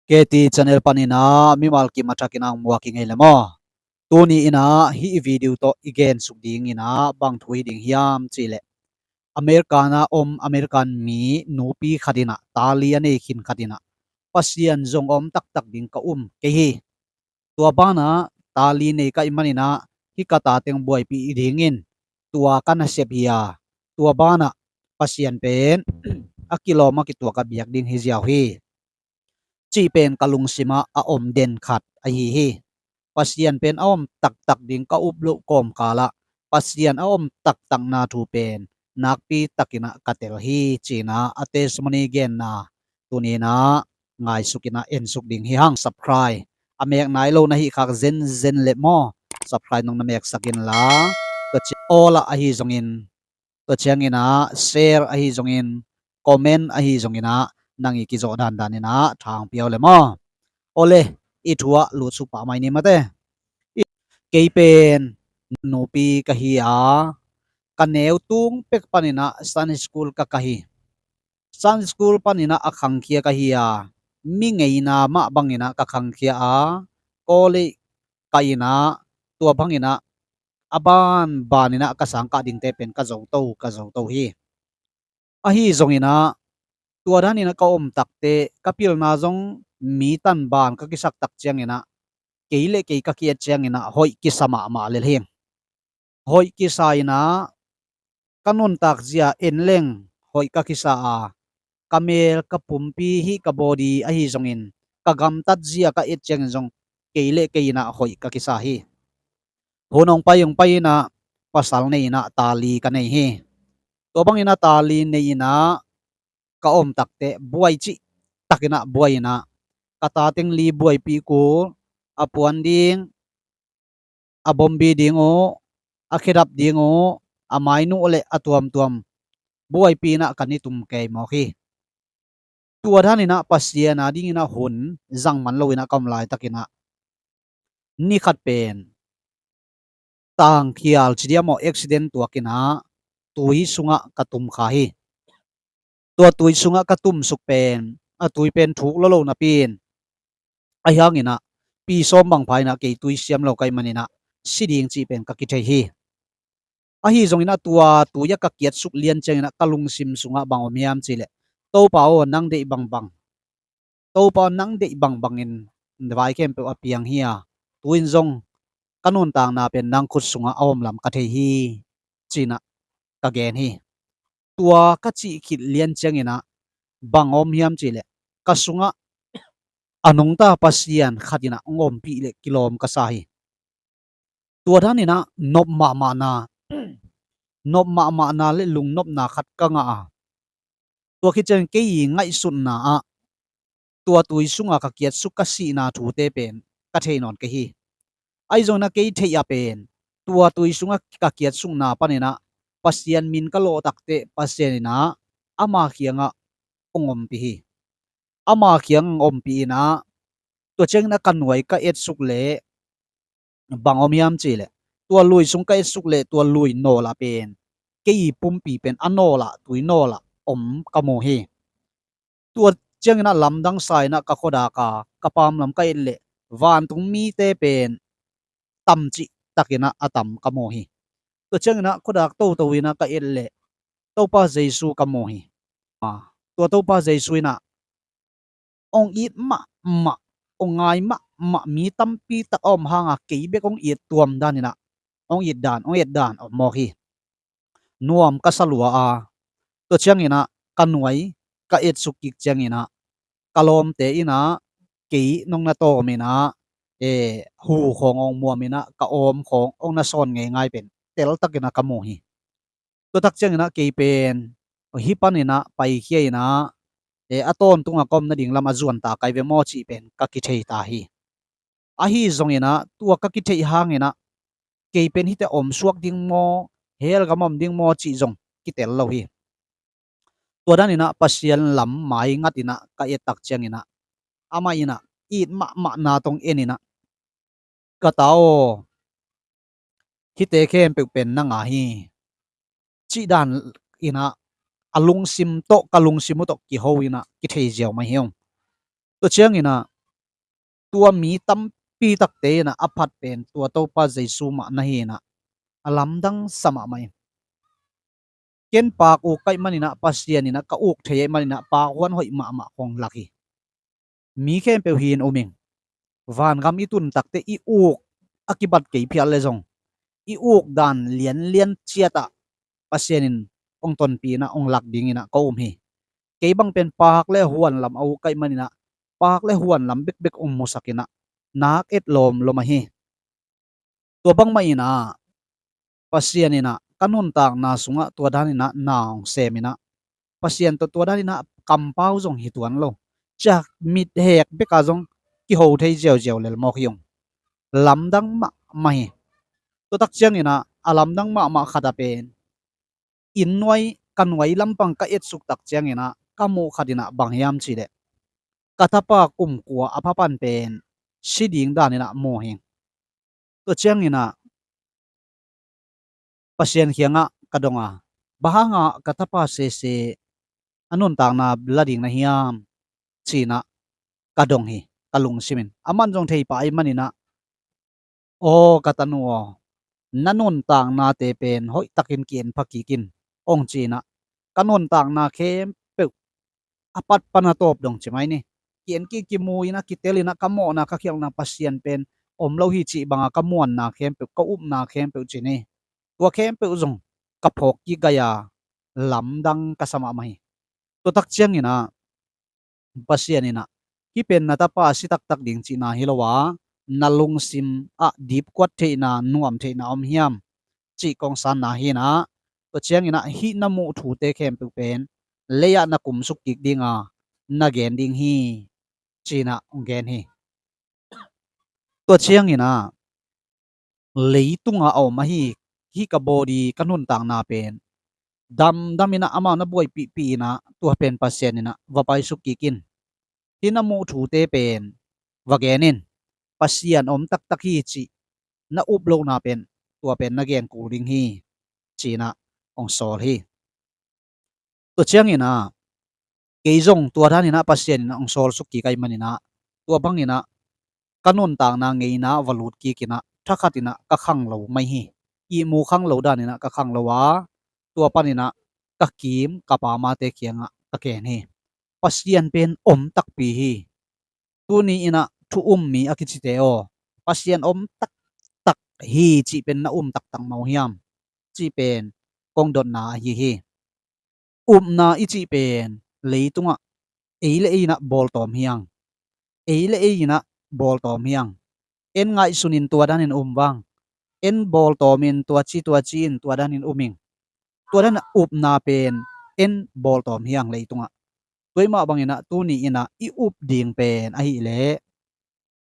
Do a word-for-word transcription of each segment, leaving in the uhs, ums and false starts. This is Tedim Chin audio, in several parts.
K T channel panin ah mimal kim a thakin ah muak i ngei le maw? Tuni in ah hih i video tawh i gensuk ding in ah bang thu hi ding hiam cih leh, America na om American mi nupi khat in ah tali a nei khin khat in ah, Pasian zong om taktak ding ka um kei hi. Tua banah tali nei ka hih manin ah hih ka ta teng buaipih dingin tua ka nasep hi a, tua banah Pasian pen a kilawm a kituak a biak ding hi ziau hi, cih pen ka lungsim ah a om den khat ahi hi. Pasian pen a om taktak ding ka up loh kawmkal ah Pasian a om taktakna thu pen nakpi takin ah ka tel hi, ci-in ah a testimony genna tuni in ah ngaisuk in ah ensuk ding hi hang. Subscribe a mek nai lo na hih khak zenzen le maw, subscribe nong na meksak inla, tua ci-, all ah ahi zongin, tua ciangin ah share ahi zongin, comment ahi zongin ah nang i kizawh dandan in ah thang piau le maw? Aw le, i thu ah lutsuk pah mai ni mate. Kei pen nupi ka hi a, ka neu tung pek panin ah Sunday school ka kah hi. Sunday school panin ah a khangkhia ka hi a, mi ngeina mah bangin ah ka khangkhia a, college ka in ah, tua bangin ah a banban in ah ka sangkah dingte pen ka zoto, ka zoto hi. Ahi zongin ah tua danin ah ka om takte ka pilna zong mi tanban ka kisak tak ciangin ah, kei le kei ka ki-et ciangin ah hoih kisa mahmah lel hi. Hoih kisa in ah ka nuntak zia en leng hoih ka kisa a, ka mel ka pumpi hih ka body ahi zongin ka gamtat zia ka et ciangin zong kei le kei in ah hoih ka kisa hi. Hun hong pai hong pai in ah pasal nei in ah tali ka nei hi. Tua bangin ah tali nei in ah ka om takte buai cih takin ah buai in ah ka ta teng li buaipih kul, a puan ding, a bombi ding uh, a khedap ding uh, a mainuh le a tuamtuam buaipih in ah ka ni tum kei mawk hi. Tua danin ah Pasian a dingin ah hun zang man lo in ah ka om laitakin ah ni khat pen tangkhial ci diam aw, accident tuak in ah tui sungah ka tum kha hi. Tua tui sungah ka tumsuk pen a tui pen thuk lo lo napi in, ahi hangin ah pi sawm bang pha in ah kei tui siam lo ka hih manin ah si ding cih pen ka kithei hi. Ahi zongin ah tua tui ah ka kiatsuk lian ciangin ah ka lungsim sungah bang om hiam cih leh, Topa aw, nang deih bangbang, Topa aw, nang deih bangbangin vai khempeuh a piang hi a, tu-in zong ka nuntakna pen nang khut sungah a om lam ka thei hi, ci-in ah ka gen hi. Tua ka cih khit lian ciangin ah bang om hiam cih leh, ka sungah a nungta Pasian khat in ah hong ompih leh kilawm ka sa hi. Tua danin ah nop mahmahna, nop mahmahna le lungnopna khat ka ngah a, tua khit ciangin kei i ngaihsutna ah tua tui sunga ka kiatsuk ka sihna thute pen ka thei nawn kei hi. Ahi zongin ah kei theih ah pen tua tui sunga ka kiatsukna panin ah Pasian min ka lawh takteh Pasian in ah ama kiangah hong ompih hi. Ama kiang ompih in ah, tua ciangin ah ka nuai ka etsuk leh bang om hiam cih leh, tua lui sung ka etsuk leh tua lui nawl ah pen kei i pumpi pen a nawl ah, tui nawl ah om ka mu hi. Tua ciangin ah lamdang sa in ah ka khuadak a ka pamlam ka et leh vantung mite pen tamcih takin ah a tam ka mu hi. Tua ciangin ah khuadak toto in ah ka et leh Topa Jesu ka mu hi. A, tua Topa Jesu in ah hong it mahmah, hong ngai mahmah mi tampi tak a om hanga kei bek hong it tuam danin ah hong it dan, hong et dan om mawk hi. Nuam ka sa lua a, tua ciangin ah ka nuai ka etsuk kik ciangin ah ka lawmte in ah kei nong na tawm in ah, e, hu khawng hong muam in ah ka awm khawng hong na sawn ngeingai pen teltakin ah ka mu hi. Tua tak ciangin ah kei pen hih panin ah paikhia in ah, e, a tawntung a ka om nading lam a zuan ta kai ve maw cih pen ka kithei ta hi. Ahi zongin ah tua ka kitheih hangin ah kei pen hihte om suak ding maw, hell gam om ding maw cih zong kitel lo hi. Tua danin ah Pasian lam mai ngat in ah ka et tak ciangin ah amah in ah it mahmahna tawh hong en in ah, ka ta aw, hihte khempeuh pen nang a hi, cih dan in ah a lungsim tawh, ka lungsim uh tawh kiho in ah kithei ziau mai hi ung. Tua ciangin ah tua mi tampi takte in ah a phat pen tua Topa Jesu mah na hi in ah a lamdang sa mahmah hi. Ken paak uk ka hih manin ah Pasian in ah ka uk thei ahih manin ah paak huan hoih mahmah kong lak hi. Mi khempeuh hi in um ing. Vangam i tun takte i uk a kibat kei phial le zong i uk dan lianlian ciat ah Pasian in hong tonpih in ah hong lak ding in ah ka um hi. Kei bang pen paak le huan lam a uk ka hih manin ah paak le huan lam bekbek hong musak in ah nak et lawmlawm ahi. Tua bangmah in ah Pasian in ah ka nuntakna sungah tua dan in ah na hong sem in ah Pasian tawh tua dan in ah kampau zong hi tuan lo. Ciak mit hek bek ah zong kiho thei ziauziau lel mawk hi ung. Lamdang mahmah hi. Tua tak ciangin ah a lamdang mahmah khat ah pen inn nuai, ka nuai lampang ka etsuk tak ciangin ah ka muh khat in ah bang hiam cih leh ka tapa kum kua a pha pan pen si ding dan in ah mu hi. Tua ciangin ah Pasian kiangah ka dong a, bang hangah ka tapa sese a nuntakna la ding na hiam ci in ah ka dong hi, ka lungsim in. Aman zong thei pah ahih manin ah, aw ka tanu aw, na nuntaknate pen hoih takin ki-en pha kik in, hong ci in ah ka nuntakna khempeuh a pat pan a tawp dong ci mai ni. Ki-en kik, kimu in ah kitel in ah ka mawhna ka khialhna Pasian pen om lo hi cih banga ka muanna khempeuh, ka upna khempeuh ci ni. Tua khempeuh zong ka phawk kik gai a lamdang ka sa mahmah hi. Tua tak ciangin ah Pasian in ah hih pen na tapa a si taktak ding cihna hi lo a, na lungsim ah dipkuat theihna, nuam theihna om hiam cih kong sanna hi in ah, tua ciangin ah hih na muh thute khempeuh pen lei ah na kumsuk kik ding a, na gen ding hi ci in ah hong gen hi. Tua ciangin ah leitungah a om ahi hih ka body, ka nuntakna pen damdam in ah amau na buaipihpih in ah tua pen Pasian in ah va paisuk kik in. Hih na muh thute pen va gen in. Pasian om taktak hi cih na up lohna pen tua pen na gen kul ding hi ci in ah hong sawl hi. Tua ciangin ah kei zong tua dan in ah Pasian in ah hong sawlsuk kik ahih manin ah, tua bangin ah ka nuntakna ngeina va lut kik in ah thakhat in ah ka khanglo mai hi. Ihmu khanglo dan in ah ka khanglo a, tua panin ah ka kim ka pamate kiangah ka ken hi. Pasian pen om takpi hi. Tuni in ah thu um mi a kicite aw, Pasian om taktak hi cih pen na um taktak mah uh hiam cih pen kong dotna ahi hi. Upna i cih pen leitungah ei le ei in ah bawltawm hi hang. Ei le ei in ah bawltawm hi hang. En ngaihsun in tua danin um vang. En bawltawm in tua ci tua ci in tua danin um ing. Tua dan upna pen en bawltawm hi hang leitungah. Tua mah bangin ah tuni in ah i up ding pen ahih leh,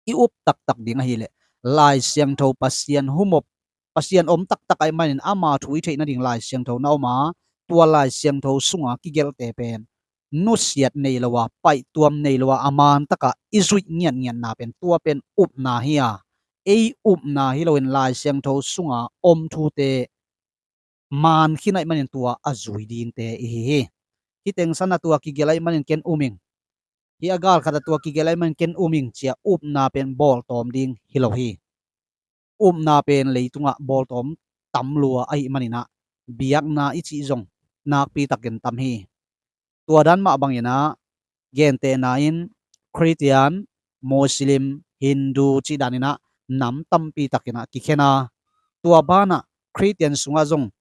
i up taktak ding ahih leh Lai Siangtho, Pasian humop, Pasian om taktak ahih manin ama thu i theih nading Lai Siangtho na om a, tua Lai Siangtho sunga kigelhte pen nusiat nei lo a, paihtuam nei lo a, a man takah i zuih ngiatngiatna pen tua pen upna hi a, ei upna hi loin Lai Siangtho sunga om thute man khin ahih manin tua a zui dingte i hi hi. Hih teng san a tua kigelh ahih manin ken um ing, hih a galkhat a tua kigelh ahih manin ken um ing ci-a upna pen bawltawm ding hi lo hi. Upna pen leitungah bawltawm tam lua ahih manin ah biakna i cih zong nakpi takin tam hi. Tua dan mah bangin ah gentehna in Khristian, Muslim, Hindu cih danin ah nam tampi takin ah kikhen a, tua banah Khristian sungah zong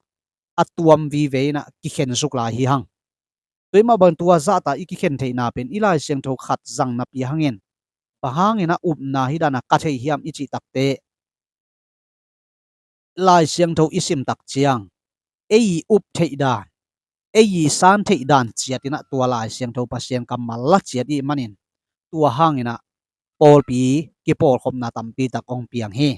a tuam vive in ah kikhensuk lai hi hang. Tua mah bang tua zahta i kikhen theihna pen i Lai Siangtho khat zang napi hangin, bang hangin ah upna hih dan a ka thei hiam i cih takteh, Lai Siangtho i sim tak ciang ei i up theih dan, ei i san theih dan ciat in ah tua Lai Siangtho Pasian kammal la ciat i hih manin, tua hangin ah pawlpi kipawlkhopna tampi tak hong piang hi.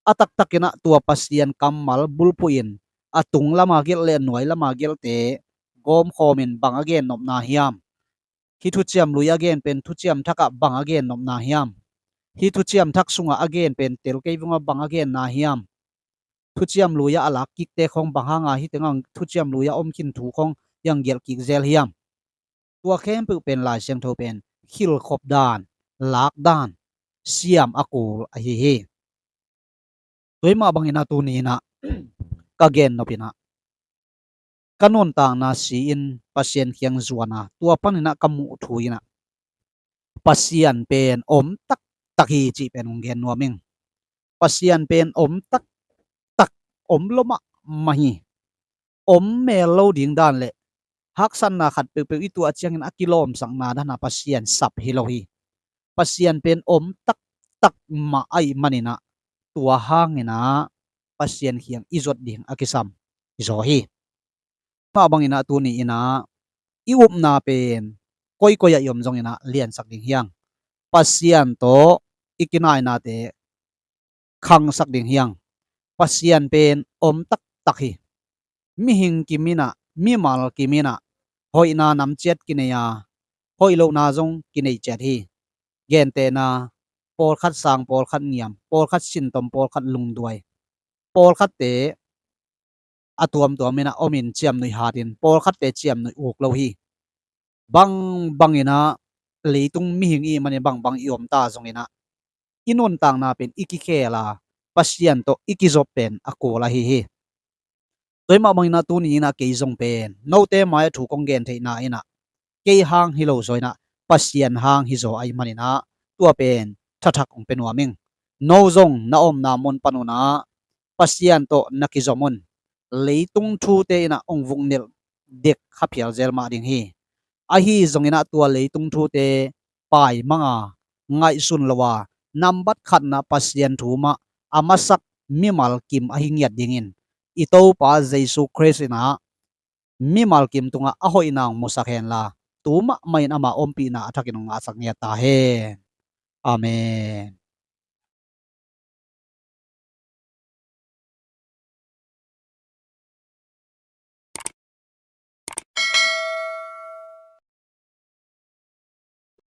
A taktak in ah tua Pasian kammal bulphuh in a tung lama gelh le a nuai lama gelhte gawmkhawm in bang a gennopna hiam? Hih thuciam lui a gen pen thuciam thakah bang a gennopna hiam? Hih thuciam thak sungah a gen pen tel kei vungah bang a genna hiam? Thuciam lui-ah a lak kikte khong bang hanga hih tengah thuciam lui-ah om khin thu khong hiang gelh kik zel hiam? Tua khempeuh pen Lai Siangtho pen khilkhop dan, lak dan, siam a kul ahi hi. Tua mah bangin ah tuni in ah ka gen nop in ah ka nuntakna si-in Pasian kiang zuan a, tua panin ah ka muh thu in ah Pasian pen om taktak hi cih pen hong gen nuam ing. Pasian pen om taktak, om lo mahmah hi. Om mel lo ding dan le haksatna khat peuhpeuh i tuah ciangin a kilawmsakna dan a Pasian sap hi lo hi. Pasian pen om taktak mah ahih manin ah tua hangin ah Pasian kiang i zuat ding a kisam hi zaw hi. Mah bangin ah tuni in ah i upna pen koikoi ah i om zongin ah liansak ding hi hang. Pasian tawh i kinainate khangsak ding hi hang. Pasian pen om taktak hi. Mihing kim in ah, mimal kim in ah hoihna nam ciat kinei a, hoih lohna zong kinei ciat hi. Gentehna, pawlkhat sang, pawlkhat niam, pawlkhat sintom, pawlkhat lungduai, pawlkhatte a tuamtuam in ah om in ciamnuih hat in, pawlkhatte ciamnuih uk lo hi. Bangbang in ah leitung mihing i hih manin bangbang i om ta zongin ah i nuntakna pen i kikhel a, Pasian tawh i kizop pen a kul ahi hi. Tua mah bangin ah tuni in ah kei zong pen note mai-ah thu kong gen theihna in ah kei hang hi lo zaw in ah Pasian hang hi zaw ahih manin ah tua pen thathak hong pia nuam ing. No zong na omna mun pan un ah Pasian tawh na kizom un. Leitung thute in ah hong vuknelh dek kha phial zel mah ding hi. Ahi zongin ah tua leitung thute paimang a, ngaihsun lo a, nambat khatna Pasian thu mah a masak mimal kim ahi ngiat dingin i Topa Jesu Khrist in ah mimal kim tungah a hoihna hong musak henla, tu mahmah in ama ompihna a thakin hong ngahsak ngiat ta hen. Amen.